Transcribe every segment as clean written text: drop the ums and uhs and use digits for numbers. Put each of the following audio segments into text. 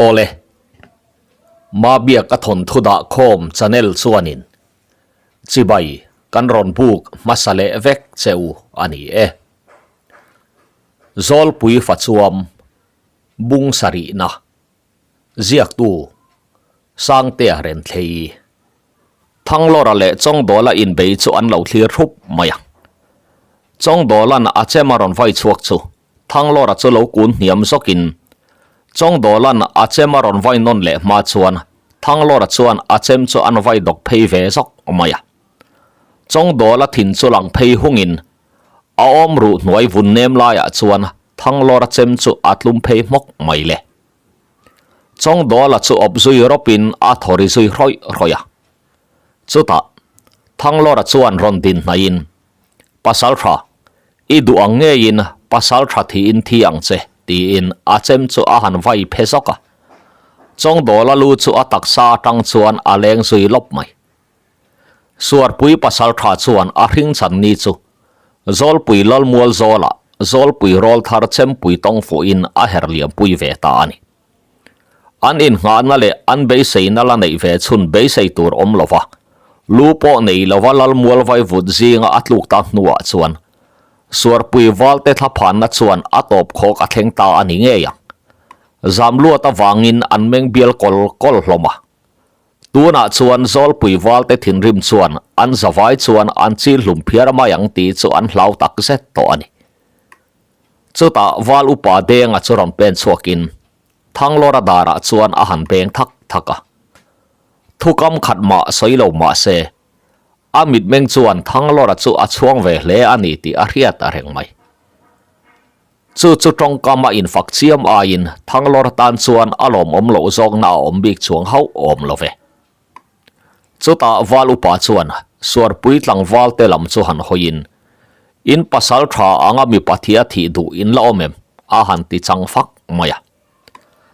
Awle, Mabiak a thawnthu dah khawm channel chuanin chibai kan rawn buk hmasa leh vek che u a ni e. Zawlpui Fachuam Bung Sarihna Ziaktu Sangtea Renthlei Thanglawra leh Chawngdawla inbei chu an lo thlir thup mai a. Chawngdawla'n a chem a rawn vai chhuak chu Thanglawra chu lo kun hniam zawkin Chawngdawla'n a chem a rawn vai nawn leh hma chuan Thanglawra chuan a chem chu an vai dawk phei ve zawk mai a. Chawngdawla thin chu lang phei hungin a awm ruh hnuai vun nem laiah chuan Thanglawra chem chu a tlum phei hmawk mai le. Chawngdawla chu awp zui rawpin a thaw ri zui hrawih hrawih a. Chutah, Thanglawra chuan rawn din hnaihin, Pasaltha, i duh ang ngeiin pasaltha thiin thi ang che, tiin a chem chu a han vai phe zawk a. Chawngdawla lu chu a taksa atang chuan a leng zui lawp mai. Suarpui pasaltha chuan a hring chan ni chu Zawlpui Lalmual zawlah Zawlpui rawlthar chempui tawng fuhin a her liampui ve ta a ni. An inngahna leh an beiseina la neih ve chhun beisei tur awm lova, lu pawh nei lova Lalmual vaivut zinga a tluk ta hnuah chuan Suarpui valte thlaphanna chuan a tawp khawk a thleng ta a ni ngei ang. Zamluat avangin an meng bial kawl kawl hlawm a. Tunah chuan Zawlpui valte thinrim chuan an zavai chuan an chil hlum phiar mai ang tih chu an hlau tak zet tawh a ni. Chutah val upa Denga chu rawn pen chhuakin Thanglawra darah chuan a han beng thak thak a. Thukam khat mah sawi lo mah se, a mitmeng chuan Thanglawra chu a chhuang ve hle a ni tih a hriat a reng mai. Chu chu tawngkam a infak chiam aiin Thanglawr tan chuan a lawmawm loh zawkna a awm bik chuang hauh awm lo ve. Chutah val upa chuan Suarpui tlangval te lam chu han hawiin, In pasal tha anga mipa thia thih duh in la awm em? a han ti chang fak mai a.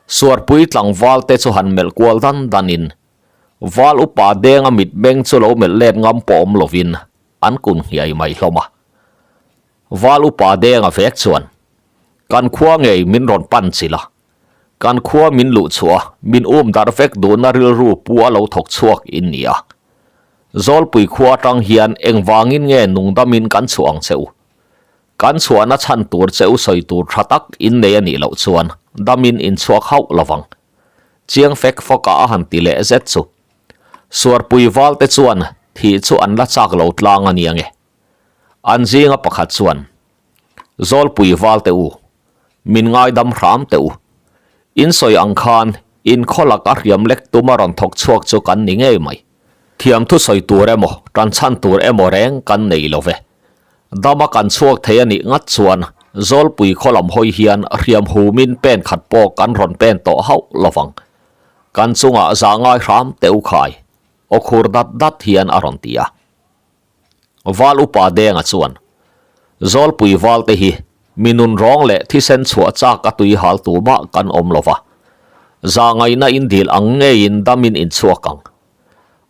Suarpui tlangval te chu han melh kual dan danin val upa denga mitmeng chu lo melh let ngam pawh awm lovin an kun nghiai mai hlawm a. Val upa denga vek chuan, Kan khua ngei min rawn pan chilh a, kan khua min luh chhuah a, min um darh vek duhna rilru pu a lo thawk chhuak in ni a. Zawlpui khua atang hian engvangin nge nungdamin kan chhuah ang che u? Kan chhuahna chhan tur che u sawi tur tha tak in nei a nih loh chuan damin in chhuak hauh lovang. Chiang fek fawkah a han ti leh zet chu. Suarpui valte chuan thih chu an la chak lo tlang a nia nge. An zinga pakhat chuan, Zawlpui val teh u, min ngaidam hram teh u. In sawi ang khan in khawlak a hriam lek tuma rawn thawk chhuak chu kan ni ngei mai. Thiam thu sawi tur emaw, tan chhan tur emaw reng kan nei lo ve. Dama kan chhuak thei a nih ngat chuan Zawlpui khawlam hawi hian hriam humin pen khat pawh kan rawn pen tawh hauh lo vang. Kan chungah zah ngai hram teh u khai, aw khur dat dat hian a rawn ti a. Val upa Denga chuan, Zawlpui valte hi mi nun rawng leh thisen chhuah chak a tui hal tu mah kan awm lo va, zahngaihna in dil ang ngeiin damin in chhuak ang.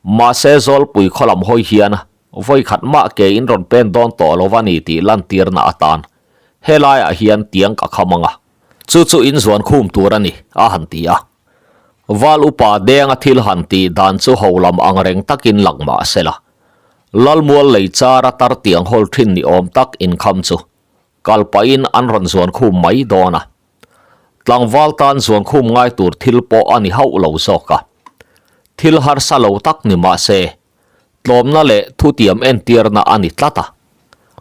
Mahse Zawlpui khaw lam hawi hian vawi khat mah ke in rawn pen dawn tawh lo va ni tih lantirna atan helaiah hian tiang ka kham ang a, chu chu in zuan khum tur a ni, a han ti a. Val upa Denga thil han tih dan chu ho lam ang reng takin lang mah se la, Lalmual lei chara tar tiang hawl thin ni awm tak inkham chu kal pahin an rawn zuan khum mai dawn a. Tlangval tan zuan khum ngai tur thil pawh a ni hauh lo zawk a. Thil harsa lo tak ni mah se, tlawmna leh thutiam entirna a ni tlat a.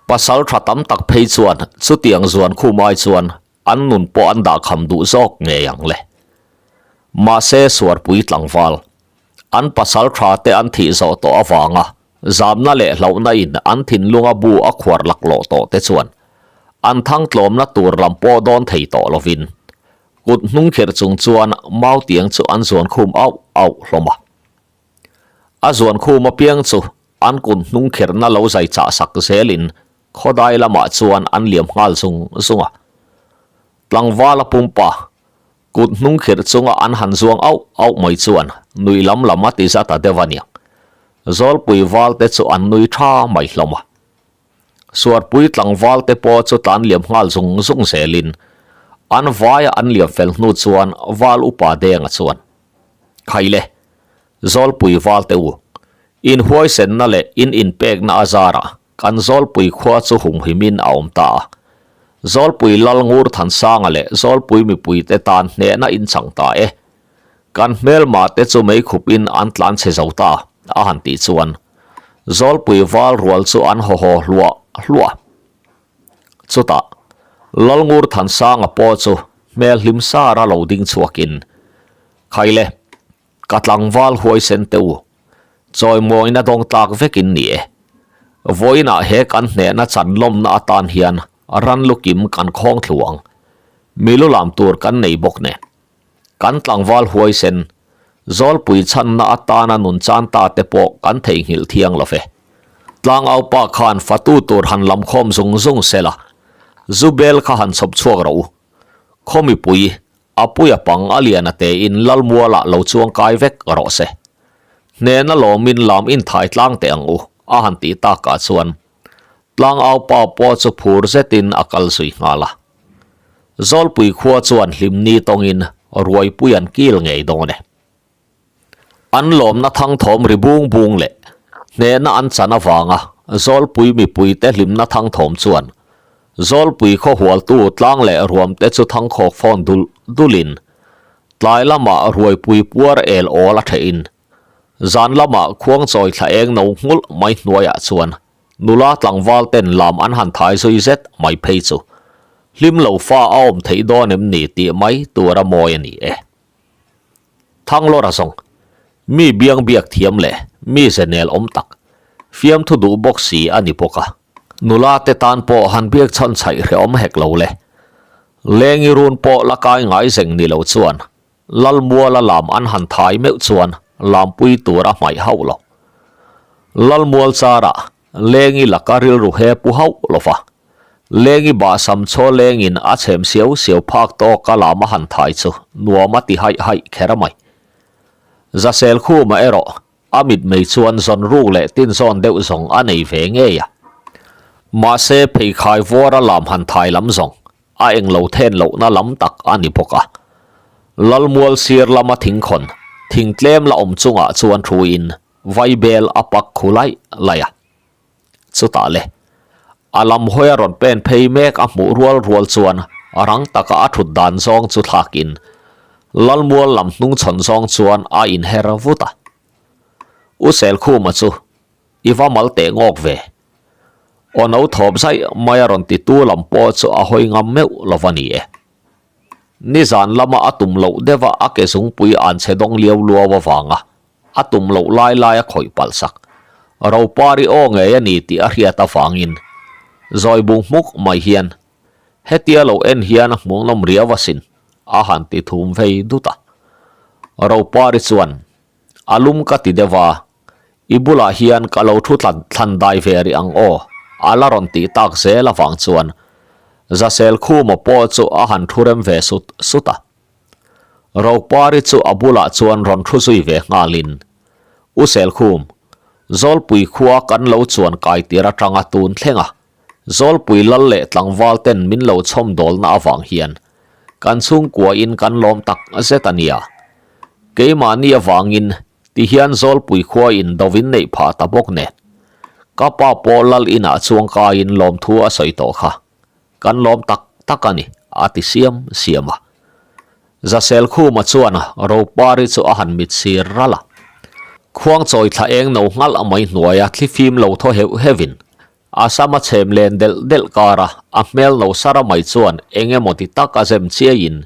Pasal tha tam tak phei chuan chutiang zuan khum ai chuan an nun pawh an dahkham duh zawk ngei ang le. Mahse Suarpui tlangval, an pasal tha te an thih zawh tawh avanga zamna leh hlauhna in an thinlunga bu a khuar laklawh tawh te chuan an thang tlawmna tur lam pawh dawn thei tawh lovin kut hnung khirh chung chuan mautiang chu an zuan khum auh auh hlawm a. A zuan khum apiang chu an kut hnung khirhna lo zai chah sak zelin Khawdai lamah chuan an liam nghal zung zung a. Tlangvala pumpa kut hnung khirh chunga an han zuang auh auh mai chuan nui lam lam a ti zat a deuh a niang. Zawlpui valte chu an nui tha mai hlawm a. Suarpui tlangvalte pawh chu tlan liam nghal zung zung zelin An vaia an liam fel hnu chuan Val Upa Denga chuan, Khaile, Zawlpui val te u, in huaisenna leh in inpekna a zarah kan Zawlpui khua chu humhimin a awm ta a. Zawlpui Lal Ngur Thansanga leh Zawlpui mipuite tan hnehna in chang ta e. Kan hmelma te chu meikhupin an tlan chhe zo ta, a han tih chuan Zawlpui val rual chu an haw haw hluah hluah. Chutah, Lalngur Thansanga pawh chu hmel hlim sara lo ding chhuakin, Khaile, ka tlangval huaisen teh u, chawimawina dawng tlak vekin ni e. Vawiinah he kan hnehna chan lawmna atan hian ran lukim kan khawng thlu ang. Milu lam tur kan nei bawk nen. Kan tlangval huaisen, Zawlpui chhanna atana nun chan ta te pawh kan theihnghilh thiang lo ve. Tlangaupa khan fatu tur han lam khawm zung zung se la, zu bel kha han chhawp chhuak rawh u. Khaw mipui, a puia pang a lian a tein Lalmualah lo chuang kai vek rawh se. Hnehna lawmin lam inthai tlang teh ang u, a han tih takah chuan Tlangaupa pawh chu phur zetin a kal zui nghal a. Zawlpui khua chuan hlimni tawngin ruaipui an kil ngei dawn e. An lawmna thangthawm ri bung bung leh hnehna an chan avanga Zawlpui mipuite hlimna thangthawm chuan Zawlpui khaw hualtu tlang leh ruamte chu thangkhawk fawn dul dulin tlai lamah ruaipui puar el awl a thehin zan lamah khuangchawi thla eng no nghulh mai hnuaiah chuan Nula tlangval ten lam an han thai zui zet mai phei chu hlim lo fa a awm theih dawn em ni tih mai tur a mawi a ni e. Thanglawra zawng, mi biang biak thiam leh mi ze nel awm tak, fiamthu duh bawk si a ni bawk a. Nula te tan pawh han biak chhan chhaih hrehawm hek lo le. Lengi run pawh la kai ngai zeng ni lo chuan Lalmuala lam an han thai meuh chuan lampui tur a hmaih hauh lo. Lalmual charah Lengi laka rilru he pu hauh lo va. Lengi bahsam chaw lengin a chhem siau siau phak tawka lam a han thai chu nuam a ti haih haih kher mai. Zasel khuma erawh A mitmei chuan zawn ruk leh tin zawn deuh zawng a nei ve ngei a. Mahse pheikhai vuara lam han thai lam zawng a englo then lohna lam tak a ni bawk a. Lalmual sir lama thingkhawn, thing tlem la awm chungah chuan thuin vaibel a pak khu laih laih a. Chutah le, a lam hawi a rawn pen phei mek a hmuh rual rual chuan rang taka a thut dan zawng chu thlakin Lalmual lam hnungchhawn zawng chuan a inher vut a. U Selkhuma chu i va mal teh ngawk ve. Aw no thawp zaih mai a rawn ti tu lam pawh chu a hawi ngam meuh lo va ni e. Nizan lama a tum loh deuha a ke zungpui an chhe dawng liau luau avanga a tum loh lai lai a khawih palh sak. Ropari aw ngei a ni tih a hriat avangin zawi bung hmuk mai hian hetia lo en hian a hmuhnawm riau asin a han ti thum vei dut a. Ropari chuan a lum ka ti deuh a, i bulah hian ka lo thu thlan thlan dai ve rih ang aw a la rawn tih tak zel avang chuan Zasel Khuma pawh chu a han thu rem ve sut sut a. Ropari chu a bulah chuan rawn thu zui ve nghalin, U Selkhum, Zawlpui khua kan lo chuan kai tir atanga tun thleng a, Zawlpui lal leh tlangval ten min lo chhawm dawlna avang hian kan chhungkuain kan lawm tak zet a nia. Keimahni avangin ti hian Zawlpui khua in do in neih phah ta bawk nen. Ka pa pawh lal inah chuang kaiin lawmthu a sawi tawh kha. Kan lawm tak tak a ni, a ti siam siam a. Zaselkhuma chuan Ropari chu a han mit sir ral a. Khuangchawi thla eng no nghalh mai hnuaia thlifim lo thaw heuh heuhin a sam a chhem len delh delh kar a, a hmel no sara mai chuan eng emaw ti tak a zem chiaiin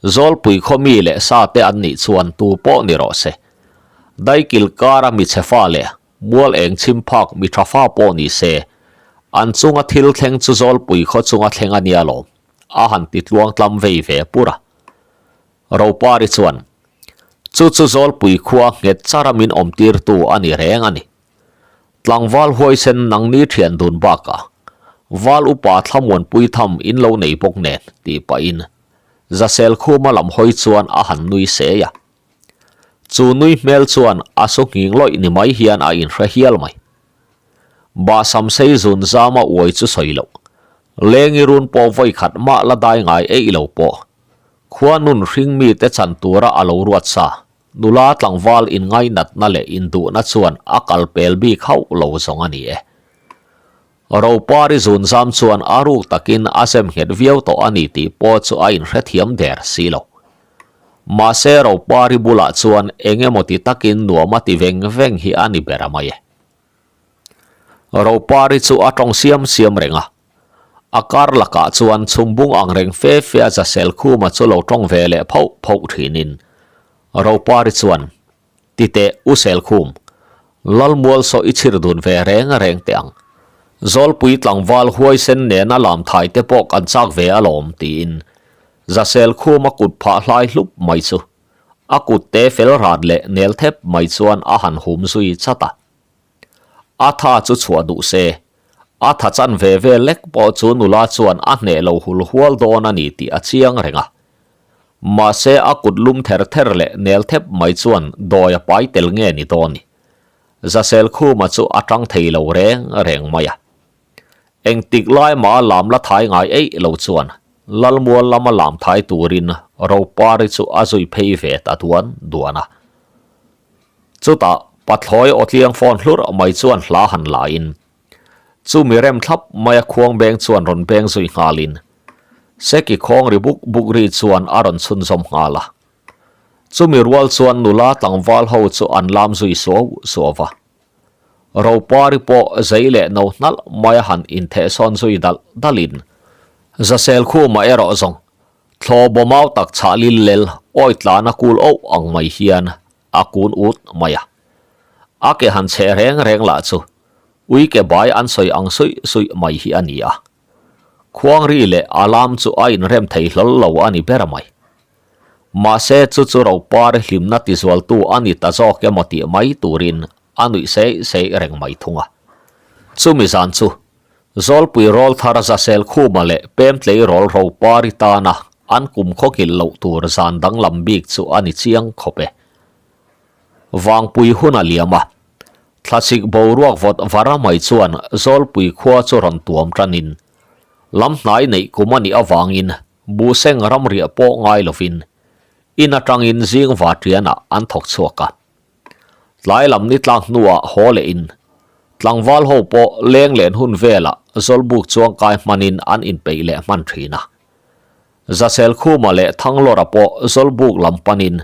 Zawlpui khaw mi leh sa te an nih chuan tu pawh ni rawh se. Daikil kara mi chhe fa leh Mual eng chhim phak mi tha fa pawh ni se, an chunga thil thleng chu Zawlpui khaw chunga thleng a nia lawm, a han ti tluang tlam vei ve pur a. Ropari chuan, Chu chu Zawlpui khua nghet chara min awmtirtu a ni reng a ni. Tlangval huaisen nangni thian dun bakah Val upa thlamuanpui tham in lo nei bawk nen, tih pahin Zaselkhuma lam hawi chuan a han nui sei a. Chu nui hmel chuan a su nghing lawih ni mai hian a inhre hial mai. Bahsam sei zun zama uai chu sawi loh. Lengi run pawh vawi khat mah la dai ngai eih lo pawh. Khua nun hring mite chan tura a lo ruat sa. Nula tlangval inngainatna leh induhna chuan a kal pel bik hauh lo zawng a ni e. Ropari zunzam chuan a ruk takin a zem nghet viau tawh a ni tih pawh chu a inhrethiam der si lo. Mahse Ropari bulah chuan eng emaw ti takin nuam a ti veng veng hi a ni ber a mai e. Ropari chu a tawng siam siam reng a. A kar lakah chuan chhumbung ang reng fe fe a Zasel Khuma chu lo tawng ve leh phoh phoh thinin Ropari chuan, Ti teh U Selkhum, Lalmual saw i chhir dun ve reng reng teh ang. Zawlpui tlangval huaisen nena lam thai te pawh kan chak ve alawm tiin Zasel Khuma kut phah hlai hlup mai chu a kut te fel rat leh nel thep mai chuan a han hum zui chat a. A tha chu chhuah duh se, a tha chan ve ve lek pawh chu nula chuan a hneh lo hul hual dawn a ni tih a chiang reng a. Mahse a kut lum ther ther leh nel thep mai chuan dawi a pai tel nge ni dawn ni. Zasel Khuma chu a tang thei lo reng reng mai a. Engtik lai mah lam la thai ngai eih lo chuan Lalmual lama lam thai turin Ropari chu a zui phei ve ta duan duan a. Chutah pathlawi aw tliang fawn hlur mai chuan hla han lain chumi rem thlap maia khuang beng chuan rawn beng zui nghalin Seki khawng ri buk buk ri chuan a rawn chhunzawm nghal a. Chumi rual chuan nula tlangval ho chu an lam zui suau suau va. Ropari pawh zei leh no hnalh maia han inthehsawn zui dalh dalhin Zasel khumah erawh zawng Thlaw bawmau tak chhah lil lel awi tlan a kul auh ang mai hian a kun ut mai a. A ke han chhe reng reng lah chu ui ke bai an sawi ang suih suih mai hi a ni a. Khuangri leh a lam chu a inrem thei hlawl lo a ni ber mai. Mahse chu chu Ropar hlimna tizualtu a ni ta zawk emaw tih mai turin a nuih seih seih reng mai thung a. Chumi zan chu Zawlpui rawl thar Zasel Khuma leh Pemtlei rawl Ropari tana an kum khawkilh loh tur zan danglam bik chu a ni chiang khawp e. Vangpui hun a liam a, thlasik boruak vawt vara mai chuan Zawlpui khua chu rawn tuam tanin lam hnai neih kum a nih avangin buhseng ramriah pawh ngai lovin in atangin zing vatianah an thawk chhuak a. Tlai lam ni tlak hnuah haw leh in tlangval ho pawh leng len hun velah Zawlbuk chuangkai hmanin an inpeih leh hman thin a. Zasel Khuma leh Thanglawra pawh Zawlbuk lam panin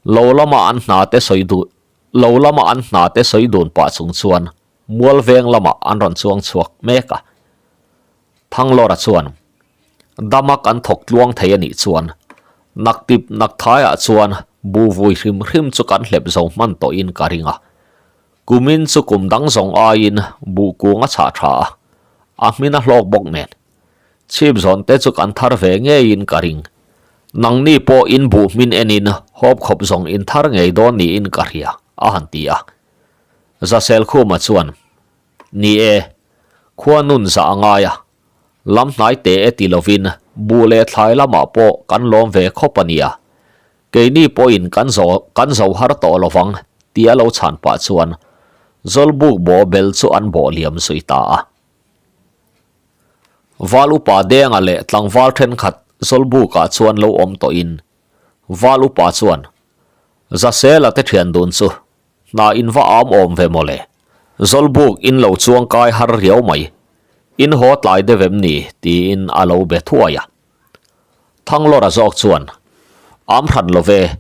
lo lama an hna te sawi duh lo lama an hna te sawi dun pah chung chuan Mualveng lamah an rawn chuang chhuak mek a. Thanglawra chuan, Dama kan thawk tluang thei a nih chuan, naktip nakthaiah chuan bu vui hrim hrim chu kan hlep zo hman tawhin ka ring a. Kumin chu kum dang zawng aiin buh kung a chhah tha a, a hmin a hlawk bawk nen. Chhip zawn te chu kan thar ve ngeiin ka ring. Nangni pawh in buh hmin enin hawp khawp zawng in thar ngei dawn niin ka hria, a han ti a. Zaselkhuma chuan, Ni e, khua nun zah a ngai a, lam hnai te e ti lovin buh leh thlai lamah pawh kan lawm ve khawp a nia. Keini pawhin kan zo kan zo har tawh lovang tia lo chhan pah chuan Zawlbuk bawh bel chu an bawh liam zui ta a. Val upa Denga leh tlangval thenkhat Zawlbukah chuan lo awm tawhin Val upa chuan Zasela te thian dun chu Hna in va am awm ve mawle. Zawlbuk in lo chuang kai har riau mai. In haw tlai deuh em ni? tiin a lo be thuai a. Thanglawra zawk chuan, Am hran lo ve.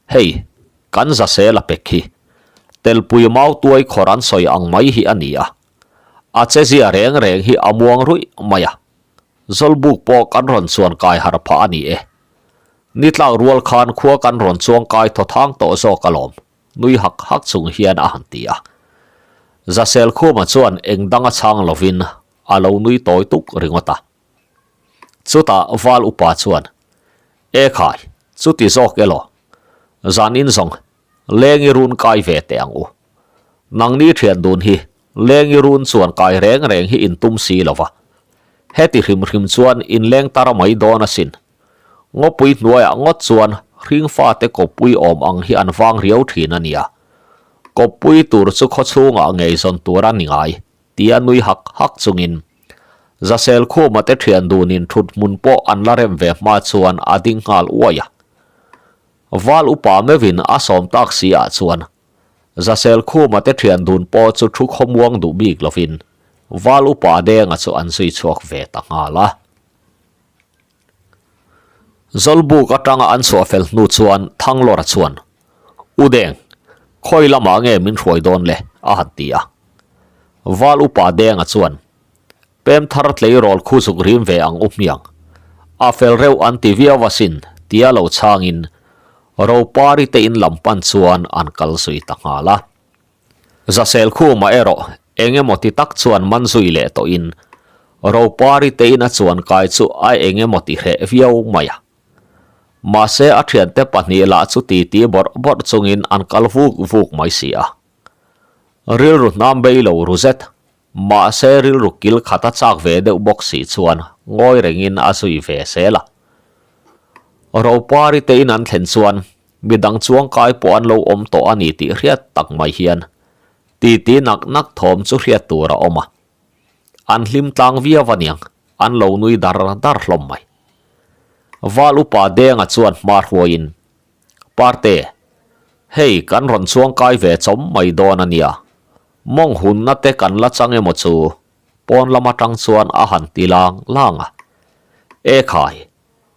Hei, kan zasel a pek hi. Telpui mau tuai khawr an sawi ang mai hi a ni a. A chezia reng reng hi a muang ruih mai a. Zawlbuk pawh kan rawn chuan kai har phah a ni e. Ni tlak rual khan khua kan rawn chuang kai thaw thang tawh zawk alawm, nui hak hak chung hian a han ti a. Zasel Khuma chuan eng dang a chhang lovin a lo nui tawi tuk ringawt a. Chutah Val upa chuan, E khai, chuti zawk elaw? Zan in zawng, leng i run kai ve teh ang u. Nangni thian dun hi leng i run chuan kai reng reng hi in tum si lo va. Heti hrim hrim chuan in leng tar mai dawn asin. Ngawpui hnuaiah ngawt chuan hring fate kawppui awm ang hi an vang riau thin a nia. Kawppui tur chu khaw chhungah ngei zawn tur a ni ngai, tia nui hak hak chungin. Zasel Khuma te thian dunin thut hmun pawh an la rem ve hma chuan a ding nghal uai a. Val upa meuhin a sawm tak si ah chuan Zasel Khuma te thian dun pawh chu thu khawmuang duh bik lovin Val upa Denga chu an zui chhuak ve ta nghal a. Zawlbuk atanga an chhuah fel hnu chuan Thanglawra chuan, U Deng, khawi lamah nge min hruai dawn le? a han ti a. Val upa Denga chuan, Pem thar tleirawl khu zuk rim ve ang u hmiang. A fel reuh an ti viau asin, tia lo chhangin Ropari te in lam pan chuan an kal zui ta nghal a. Zasel khumah erawh eng emaw ti tak chuan man zui leh tawhin Ropari te in a chuan kai chu a eng emaw ti hreh viau mai a. Mahse a thiante pahnih lah chu titi bawrh bawrh chungin an kal vuk vuk mai si a. Rilru hnam bei lo ru zet, mahse rilru kil khat a chak ve deuh bawk si chuan ngawi rengin a zui ve zel a. Ropari te in an thlen chuan Midang chuangkai pawh an lo awm tawh a ni tih hriat tak mai hian titi nak nak thawm chu hriat tur a awm a. An hlim tlang viau aniang, an lo nui dar dar hlawm mai. Val upa Denga chuan hma hruaiin, Parte, hei kan rawn chuangkai ve chawm mai dawn a nia, mawng hunna te kan la chang emaw chu pawn lam atang chuan a han ti lang lang a. E khai,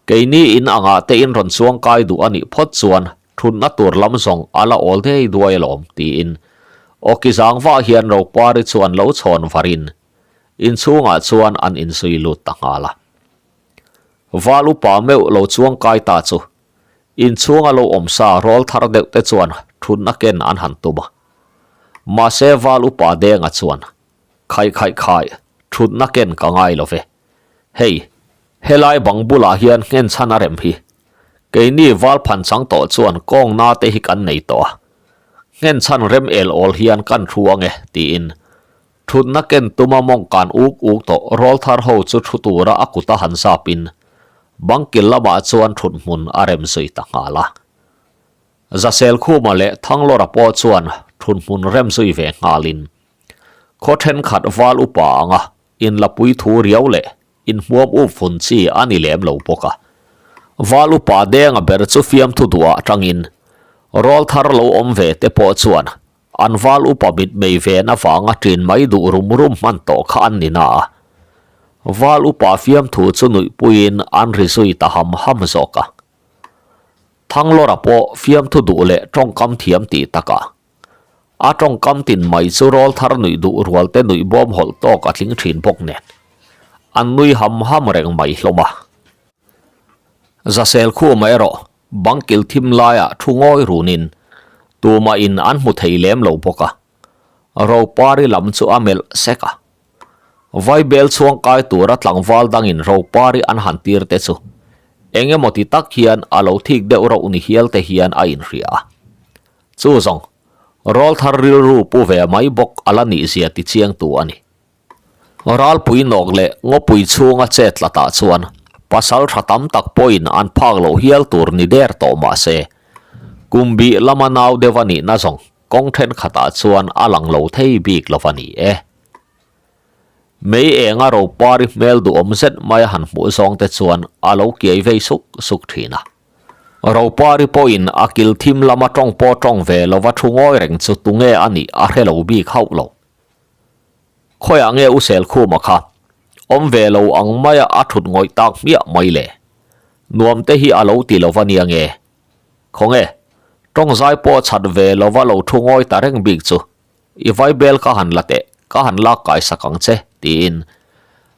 Keini in angah te in rawn chuang kai duh a nih phawt chuan thutna tur lam zawng a la awl dei duai alawm tiin awki zang vah hian Ropari chuan lo chhawn varin inchhungah chuan an inzui lut ta nghal a. Val upa meuh lo chuang kai ta chu inchhunga lo awm sa rawl thar deuh te chuan thutna ken an han tum a. Mahse val upa Denga chuan Khaih khaih khaih, thutna ken ka ngai lo ve. Hei, helai bang bulah hian nghen chhan a rem hi. Keini val phan chang tawh chuan kawng na te hi kan nei tawh a. Nghen chhan rem el awl hian kan thu ange, tiin thutna ken tuma mawng kan uk uk tawh rawl thar ho chu thu tura a kuta han zapin bang kil lamah chuan thut hmun a rem zui ta nghal a. Zaselkhuma leh Thanglawra pawh chuan thut hmun rem zui ve nghalin khaw thenkhat val upa anga Inlapui thu riau leh inhmuam up fun chi a ni lem lo bawk a. Val upa Denga ber chu fiamthu duhah tangin rawl thar lo awm ve te pawh chuan an val upa mitmei ven avanga ṭin mai duh rum rum hman tawh kha an ni na a. Val upa fiamthu chu nuihpuiin an ri zui ta ham ham zawk a. Thanglawra pawh fiamthu duh leh ṭawngkam thiam tih takah A tawngkam tin mai chu rawl thar nuih duh rual te nuih bawm hawlh tawk a tling thin bawk nen an nui ham ham reng mai hlawm a. Zasel khuma erawh bang kil thim laiah thu ngawi runin tumah in an hmu thei lem lo bawk a, Ropari lam chu a melh sek a. Vaibel chhuang kai tura tlangval dangin Ropari an han tir te chu eng emaw ti tak hian a lo thik deuh rauh ni hial te hian a inhria a. Chu zawng, rawl thar rilru pu ve mai bawk a la nihzia ti chiangtu a ni. Ralpui nawk leh ngawpui chhunga chet tlatah chuan pasal tha tam tak pawhin an phak loh hial tur ni der tawh mah se, kum bih lama nau deuh a nihna zawng kawng thenkhatah chuan a lang lo thei bik lo a ni e. Mei enga ropari hmel duhawm zet mai a han hmuh zawng te chuan a lo kiai vei suk suk thin a. Ropari pawhin a kil thim lama tawng pawh tawng ve lova thu ngawi reng chu tunge a nih a hre lo bik hauh lo. Khawiah nge U Selkhuma kha awm ve lo ang maia a thut ngawih tak hmiah mai le? Nuam te hi a lo ti lova nia nge? Khawnge, tawng zai pawh chhat ve lova lo thu ngawi ta reng bik chu I vaibel ka han la teh, ka han lak kai sak ang che, tiin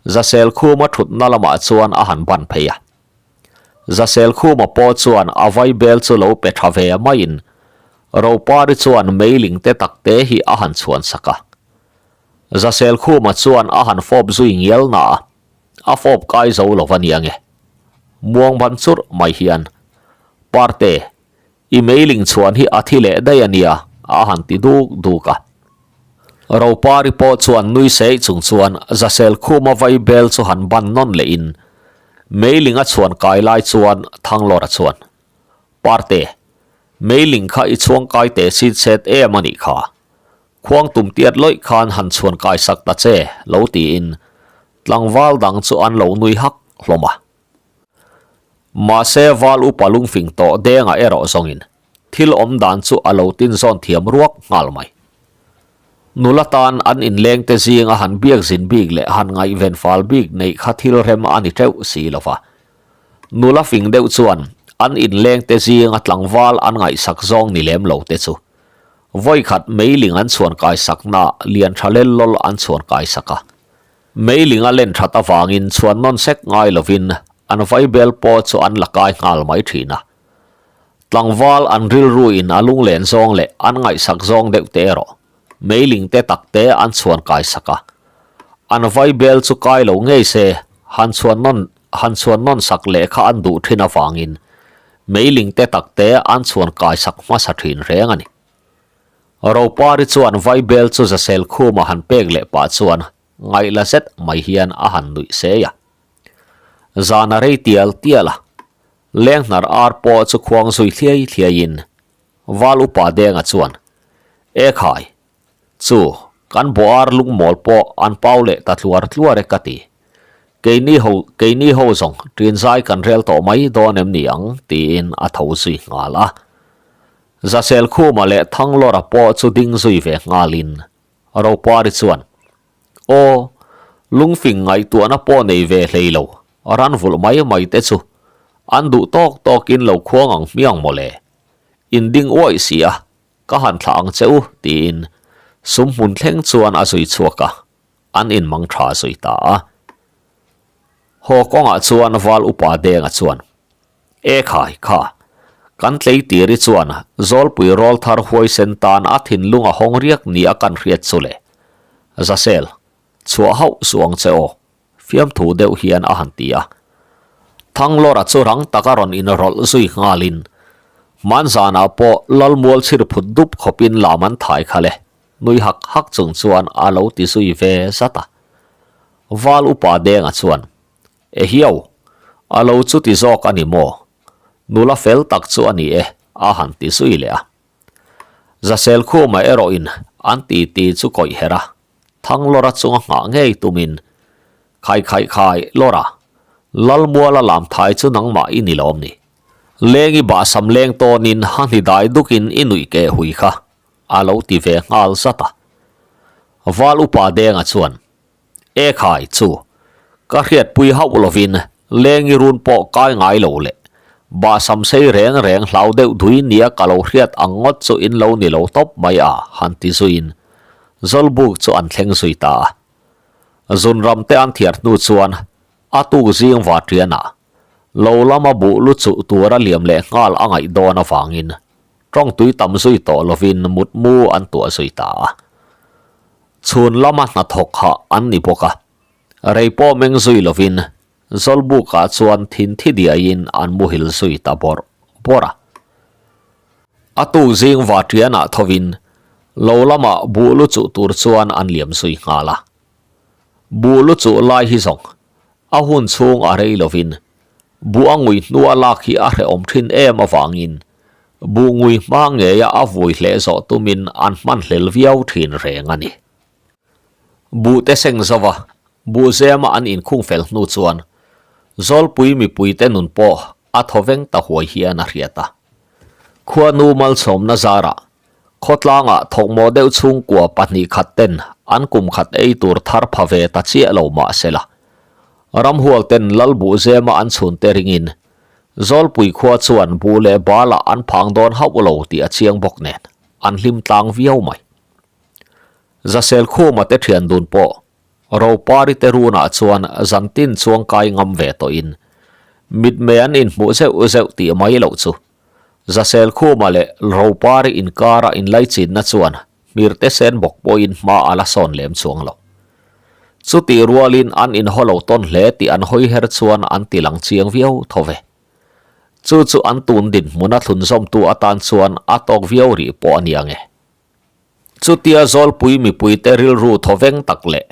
Zaselkhuma thutna lamah chuan a han ban phei a. Zaselkhuma pawh chuan a vaibel chu lo pe tha ve maiin Ropari chuan meiling te tak te hi a han chhuan sak a. Zaselkhuma chuan a han fawp zui ngial na a, a fawp kai zo lo va nia nge. Muang ban churh mai hian, Parte, I meiling chhuan hi a thi leh daih a nia, a han ti duk duk a. Ropari pawh chuan nui seih chung chuan Zasel khuma vai bel chu han ban nawn lehin meiling a chhuan kai lai chuan Thanglawra chuan, Parte, meiling kha i chhuang kai teh sit set em a nih kha. Khuang tum tiat lawih khan han chhuan kai sak ta che, lo tiin. Tlangval dang chu an lo nui hak hlawm a. Mahse val upa lungfing tawh dengah erawh zawngin thil awm dan chu a lo tin zawn thiam ruak nghal mai. Nula tan an inlengte zinga han biak zin bik leh han ngaihven fal bik neih kha thil rem a ni teuh si lo va. Nula fing deuh chuan an inlengte zinga tlangval an ngaihsak zawng ni lem lo te chu vawikhat meiling an chhuan kaisakna lian tha lel lawl an chhuan kaisak a. Meiling a len that avangin chhuan nawn sek ngai lovin an vaibel pawh chu an la kai nghal mai thin a. Tlangval an rilruin a lunglen zawng leh an ngaihsak zawng deuh te erawh meiling te tak te an chhuan kai sak a. An vaibel chu kai lo ngei se han chhuan nawn han chhuan nawn sak leh kha an duh thin avangin meiling te tak te an chhuan kai sak hmasa thin reng a ni. Ropari chuan vaibel chu Zasel khuma han pek leh pah chuan ngaihla zet mai hian a han nuih sei a. Zan a rei tial tial a, lenghnar ar pawh chu khuang zui thliai thliaiin Val upa Denga chuan, E khai, chu kan bawh ar lungmawl pawh an pau leh ta tluar tluar e ka ti. Keini ho keini ho zawng ṭinzai kan rel tawh mai dawn em ni ang tiin a tho zui nghal a. Zaselkhuma leh Thanglawra pawh chu ding zui ve nghalin Ropari chuan, Aw, lungfing ngaihtuahna pawh nei ve hlei lo, ran vulh mai mai te chu an duh tawk tawkin lo khuang ang hmiang mawle. In ding uaih si a, ka han thlah ang che u, tiin sum hmun thleng chuan a zui chhuak a, an inmang tha zui ta a. Haw kawngah chuan Val Upa Denga chuan, E khai kha, kan tleitiri chuan Zawlpui rawlthar huaisen tan a thinlung a hawng riak ni a kan hriat chu le. Zasel, chhuah hauh suh ang che aw, fiamthu deuh hian a han ti a. Thanglawra chu rang taka rawn inrawlh zui nghalin, Hmanzanah pawh Lalmual chhirphut dup khawpin lam an thai kha le, nui hak hak chung chuan a lo ti zui ve zat a. Val upa Denga chuan, Ehiau, a lo chuti zawk a ni maw? Nula fel tak chu a ni e, a han ti zui leh a. Zaselkhuma erawhin an titi chu kawih her a, Thanglawra chunga nghah ngei tumin, Khai khai khai, Lawra, Lalmuala lamthai chu nangmah i ni lawm ni? Lengi bahsam leng tawnin ha hni dai dukin i nuih keh hui kha, a lo ti ve nghal zat a. Val upa Denga chuan, E khai chu, ka hriatpui hauh lovin lengi run pawh kai ngai lo le, bahsam sei reng reng hlau deuh dui nia ka lo hriat ang ngawt chu in lo ni lo tawp mai a, han ti zuiin Zawlbuk chu an thleng zui ta a. Zunram te an thiar hnu chuan a tuk zing vaṭianah lo lama buh lu chuh tura liam leh nghal a ngaih dawn avangin tawngtui tam zui tawh lovin mutmu an tuah zui ta a. Chhun lama hnathawk hah an ni bawk a, rei pawh meng zui lovin Zawlbukah chuan thinthi diaiin an muhil zui ta bawrh bawrh a. A tuk zing vaṭianah thovin lo lamah buh lu chuh tur chuan an liam zui nghal a. Buh lu chuh lai hi zawng a hun chhung a rei lovin buh a ngui hnua lak hi a hrehawm thin em avangin buh ngui hma ngeia a vui hleh zawh tumin an hman hlel viau thin reng a ni. Buh te seng zova buh zema an inkhung fel hnu chuan Zawlpui mipuite nun pawh a thaw veng ta huai hian a hriat a. Khuanu malchhawmna zarah Khawtlangah thawkmawh deuh chhungkua 2 khat ten an kum khat ei tur thar pha ve ta chiah lo mah sela. Ramhual ten Lalbuh zema an chhunte ringin Zawlpui khua chuan buh leh balah an phang dawn hauh lo tih a chiang bawk nen an hlim tlang viau mai. Zaselkhuma te thian dun pawh Ropari te runah chuan zantin chuang kai ngam ve tawhin mitmei an inhmuh zeuh zeuh tih mai loh chu Zaselkhuma leh Ropari inkara inlaichinna chuan hmirte sen bawk pawhin hma a la sawn lem chuang lo. Chutih rualin an inhaw lo tawn hle tih an hawi her chuan an ti lang chiang viau tho ve. Chu chu an tun dinhmuna thlunzawmtu atan chuan a tawk viau rih pawh a ni ang e. Chutia Zawlpui mipuite rilru thawveng tak leh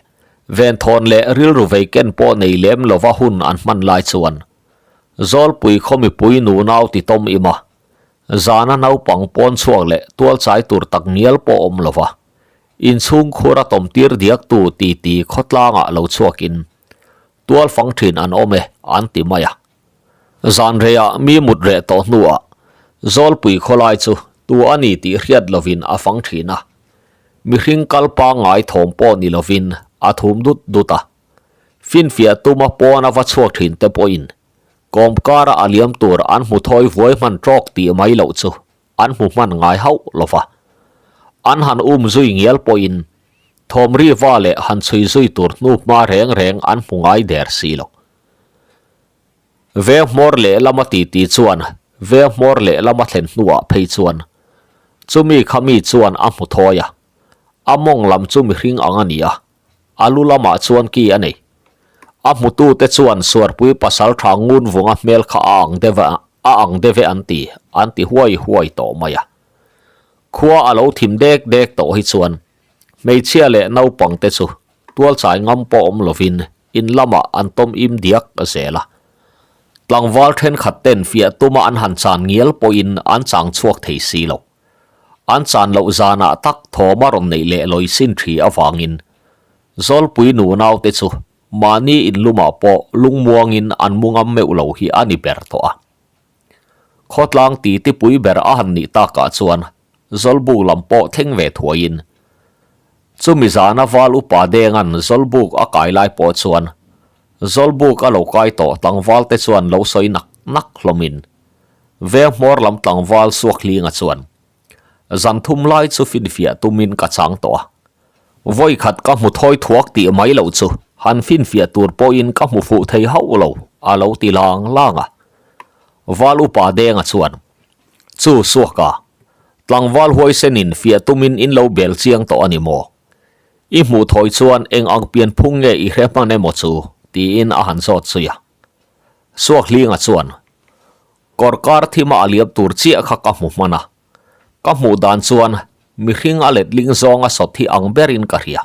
venthawn leh rilru vei ken pawh nei lem lova hun an hman lai chuan Zawlpui khaw mipui nunau ti tawm im a, zana naupang pawn chhuak leh tualchai tur tak ngial pawh awm lova inchhung khur a tawm tir diaktu titi khawtlangah lo chhuakin. Tual fang thin an awm e, an ti mai a. Zan reiah mi mut reh tawh hnuah Zawlpui khawlai chu tu a ni tih hriat lovin a fang thin a. Mihring kal pangngai thawm pawh ni lovin a thum dut dut a. Finfiah tuma pawn a va chhuak thin te pawhin kawmkara a liam tur an hmu thawi vuai hman tawk tih mai loh chu an hmu hman ngai hauh lo va. An han um zui ngial pawhin thawm ri va leh han chhui zui tur hnu hma reng reng an hmu ngai der si lo. Veng hmawr lehlam a titi chuan veng hmawr lehlam a thlen hnuah phei chuan chumi kha mi chuan a hmu thawi a, a mawng lam chu mihring ang a ni a, a lu lamah chuan ki a nei. A hmutute chuan Suarpui pasal tha ngun vunga hmel kha a ang deuh a, a ang deuh e an ti, an ti huai huai tawh mai a. Khua a lo thim dek dek tawh hi chuan hmeichhia leh naupang te chu tualchai ngam pawh awm lovin in lamah an tawm im diak zel a. Tlangval thenkhat ten fiah tuma an han chan ngial pawhin an chang chhuak thei si lo. An chan loh zanah tak thawm a rawn neih leh lawi sin thi avangin Zawlpui nu naute chu mahni inlumah pawh lungmuangin an mu ngam meuh lo hi a ni ber tawh a. Khawtlang titipui ber a han nih takah chuan Zawlbuk lam pawh thleng ve thuaiin chumi zana val upa Denga'n Zawlbuk a kai lai pawh chuan Zawlbuk a lo kai tawh tlangvalte chuan lo sawi nak nak hlawmin Veng hmawr lam tlangval Suakhlinga chuan, Zan thum lai chu finfiah tumin ka chang tawh a. Vawi khat ka hmu thawi thuak tih mai loh chu han finfiah tur pawhin ka hmu fuh thei hauh lo, a lo ti lang lang a. Val upa Denga chuan, Chu Suaka, tlangval huaisenin fiah tumin in lo bel chiang tawh a ni maw? I hmuh thawi chuan eng ang pianphung nge i hre hman emaw chu? tiin a han zawt zui a. Suakhlinga chuan, Kawr kar thima a liam tur chiah kha ka hmu hman a. Ka hmuh dan chuan mihring a letling zawnga sawt hi ang berin ka hria.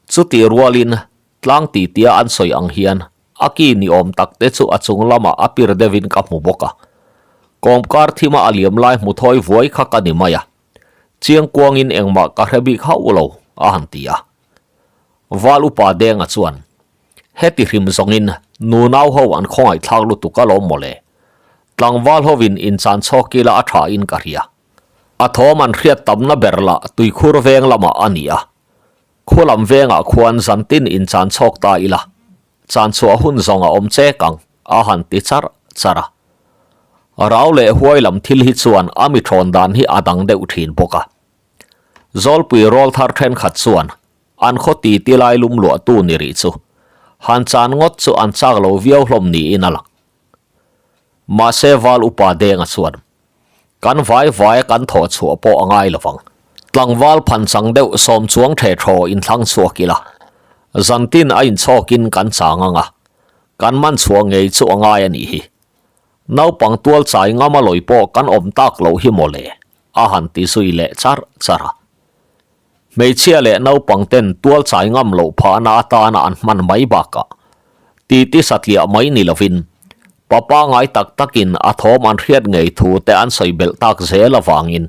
Chutih rualin tlang titia an sawi ang hian a ki ni awm tak te chu a chung lamah a pir deuhin ka hmu bawk a. Kawmkar thima a liam lai hmu thawi vuai kha ka ni mai a. Chiangkuangin engmah ka hre bik hauh lo, a han ti a. Val upa Denga chuan, Heti hrim zawngin nunau ho an khawngaihthlak lutuk alawm mawle. Tlangval hovin inchan chhawk ila a tha in ka hria. A thawm an hriat tamna ber lah tuikhur veng lamah a ni a. Khualam vengah khuan zantin inchan chhawk ta ila, chan chhuah hun zawng a awm chek ang, a han ti charh charh a. Rau leh huai lam thil hi chuan a mi thawn dan hi a dang deuh thin bawk a. Zawlpui rawlthar thenkhat chuan An khaw ti ti lai lum luahtu ni rih chu han chan ngawt chu an chak lo viau hlawm niin a lang. Mahse Val Upa Denga chuan, Kan vai vaia kan thawh chhuah pawh a ngai lo vang. Tlangval phan chang deuh sawm chuang the thaw inthlang chhuak ila, zantin a inchhawkin kan chang ang a, kan man chhuah ngei chu a ngai a nih hi. Naupang tual chai ngam a lawi pawh kan awm tak loh hi mawle, a han ti zui leh charh charh a. Hmeichhia leh naupang ten tual chai ngam loh phahna atana an hman mai bakah titi satliah mai ni lovin pa pangai tak takin a thawm an hriat ngei thu te an sawi belh tak zel avangin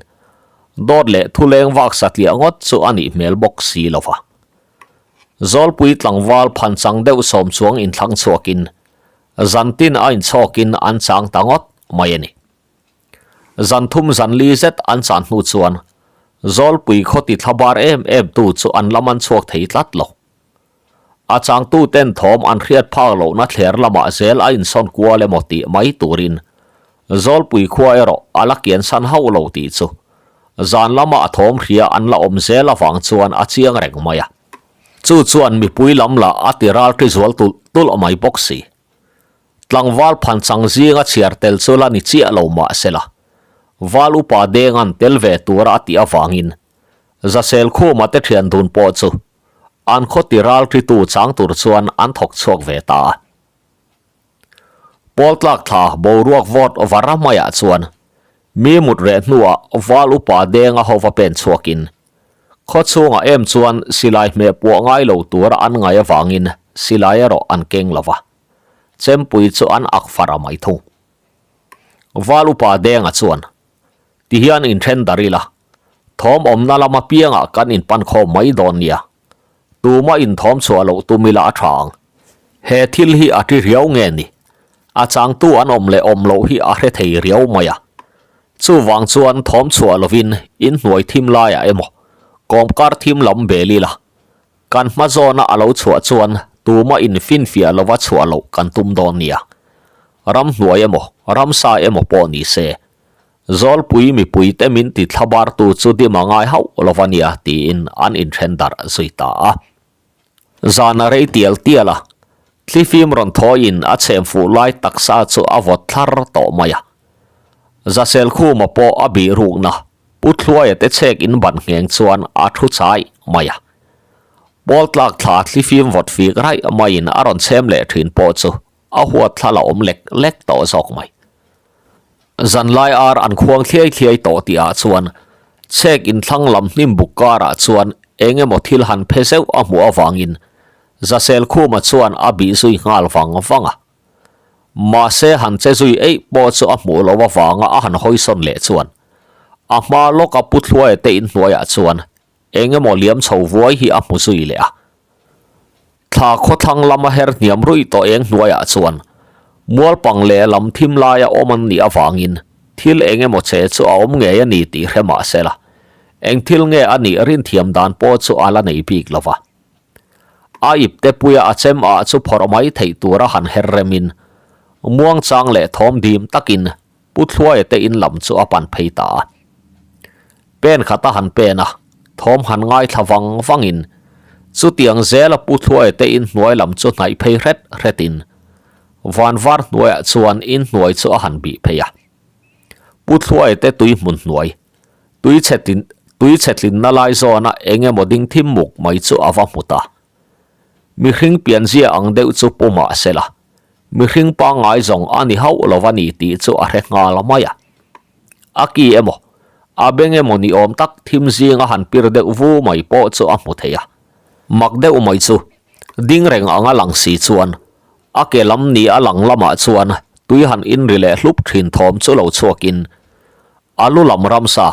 dawt leh thuleng vak satliah ngawt chu a nih hmel bawk si lova. Zawlpui tlangval phanchang deuh sawm chuang inthlang chhuakin zantin a inchhawkin an chang ta ngawt mai a ni. Zan thum zan li zet an chan hnu chuan Zawlpui khaw ti thla bar em em tu chu an lam an chhuak thei tlat lo. A changtu ten thawm an hriat phak lohna thler lamah zel a insawn kual emaw tih mai turin Zawlpui khua erawh a la kian san hauh lo tih chu zan lama a thawm hria an la awm zel avang chuan a chiang reng mai a. Chu chuan mipui lam lah a ti ralṭi zual tulh tulh mai bawk si. Tlangval phanchang zinga chhiar tel chu la ni chiah lo mah sela, Val upa Denga'n tel ve tura a tih avangin Zasel Khuma te thian dun pawh chu an khaw ti ral ṭitu chang tur chuan an thawk chhuak ve ta a. Pawl tlak thla boruak vawt vara maiah chuan mi mut reh hnuah Val upa Denga hova pen chhuakin khaw chhungah em chuan silai hmeh puah ngai lo tura an ngai avangin silai erawh an keng lo va. Chempui chu an ak far a mai thung. Val upa Denga chuan, Tihian inthen dar ila, thawm awmna lam apiangah kan inpan khawm mai dawn nia. Tuma inthawm chhuah loh tum ila a tha ang. He thil hi a ti riau nge ni? A changtu an awm leh awm loh hi a hre thei riau mai a. Chuvang chuan thawm chhuah lovin inhnuai thim laiah emaw, kawmkar thim lam bel ila, kan hma zawna a lo chhuah chuan tuma infinfiah lova chhuah loh kan tum dawn nia. Ramhnuai emaw, ramsa emaw pawh ni se, Zawlpui mipuite min ti thlabartu chu dim a ngai hauh lova nia tiin an inthen darh zui ta a. Zan a rei tial tial a, thlifim rawn thawiin a chhem fuh lai taksa chu a vawt thlar tawh mai a. Zaselkhuma pawh a bih rukna Pu Thluaia te chhek in ban ngheng chuan a thu chai mai a. Pawl tlak thla thlifim vawt fik raih maiin a rawn chhem leh thin pawh chu a huat thla la awm lek lek tawh zawk mai. Zanlai ar an khuang thliai thliai tawh tih ah chuan chhek inthlang lam hnim buk karah chuan eng emaw thil han phe zeuh a hmuh avangin Zaselkhuma chuan a bih zui nghal vang vang a. Mahse han che zui eih pawh chu a hmuh loh avanga a han hawisawn leh chuan a hma lawka Pu Thluaia te inhnuaiah chuan Eng emaw liam chho vuai hi a hmu zui leh a. Thla khawthlang lama her hniam ruih tawh eng hnuaiah chuan mualpang leh lam thim laia awm an nih avangin thil eng emaw che chu a awm ngei a ni tih hre mah se la, eng thil nge a nih rinthiam dan pawh chu a la nei bik lo va. A ipte puia a chem ah chu phawrh mai theih tura han her remin muangchang leh thawm dim takin Pu Thluaia te in lam chu a pan phei ta a. Pen khat a han pen a, thawm han ngaithla vang vangin chutiang zela Pu Thluaia te in hnuai lam chu hnaih phei hret hretin van var hnuaiah chuan in hnuai chu a han bih phei a. Pu Thluaia te tui hmun hnuai, tui chhe tui chhe tlinna lai zawna eng emaw ding thim muk mai chu a va hmu ta. Mihring pianzia ang deuh chu pu mah sela, Mihring pangngai zawng a ni hauh lo a ni tih chu a hre nghal mai a. A ki emaw, a beng emaw ni awm tak thim zinga han pir deuh vu mai pawh chu a hmu thei a. Mak deuh mai chu ding reng anga lang si chuan a ke lam ni a lang lamah chuan tui han inri leh hlup thin thawm chu lo chhuakin a lu lam ramsa,